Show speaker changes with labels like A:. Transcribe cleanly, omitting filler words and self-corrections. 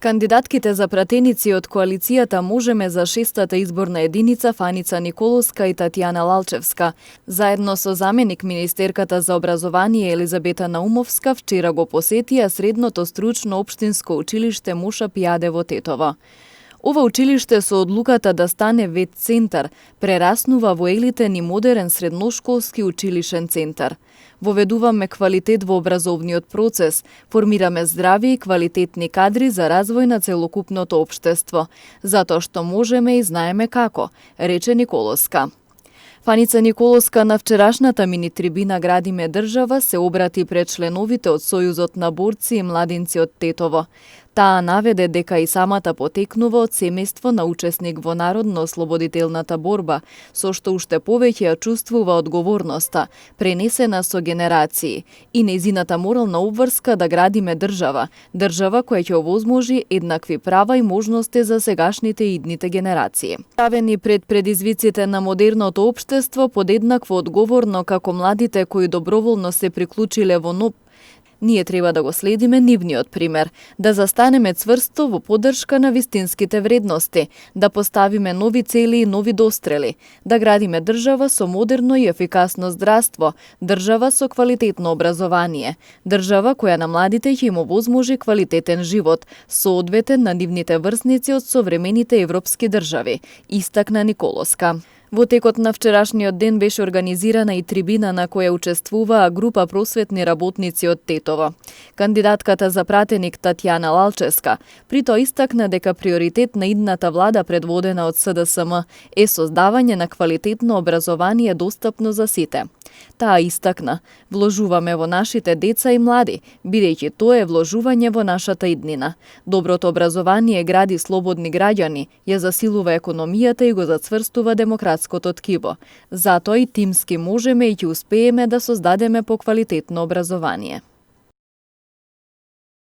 A: Кандидатките за пратеници од коалицијата Можеме за 6-та изборна единица Фаница Николовска и Татјана Лалчевска, заедно со заменик министерката за образование Елизабета Наумовска, вчера го посетија средното стручно општинско училиште Моша Пијаде во Тетово. Ова училиште со одлуката да стане вет центар прераснува во елитен и модерен средношколски училишен центар. Воведуваме квалитет во образовниот процес, формираме здрави и квалитетни кадри за развој на целокупното општество, затоа што можеме и знаеме како, рече Николовска. Фаница Николовска на вчерашната мини-трибина Градиме држава се обрати пред членовите од Сојузот на борци и младинци од Тетово. Таа наведе дека и самата потекнува од семејство на учесник во народно-ослободителната борба, со што уште повеќе ја чувствува одговорноста, пренесена со генерации, и нејзината морална обврска да градиме држава која ќе овозможи еднакви права и можности за сегашните и идните генерации. Ставени пред предизвиците на модерното општество, подеднакво одговорно како младите кои доброволно се приклучиле во НОП, ние треба да го следиме нивниот пример, да застанеме цврсто во поддршка на вистинските вредности, да поставиме нови цели и нови дострели, да градиме држава со модерно и ефикасно здравство, држава со квалитетно образование, држава која на младите ќе им овозможи квалитетен живот, соодветен на нивните врсници од современите европски држави, истакна Николовска. Во текот на вчерашниот ден беше организирана и трибина на која учествуваа група просветни работници од Тетово. Кандидатката за пратеник Татјана Лалчевска при тоа истакна дека приоритет на идната влада предводена од СДСМ е создавање на квалитетно образование достапно за сите. Таа истакна: вложуваме во нашите деца и млади, бидејќи тоа е вложување во нашата иднина. Доброто образование гради слободни граѓани, ја засилува економијата и го зацврстува демократското ткиво. Затоа и тимски можеме и ќе успееме да создадеме поквалитетно образование.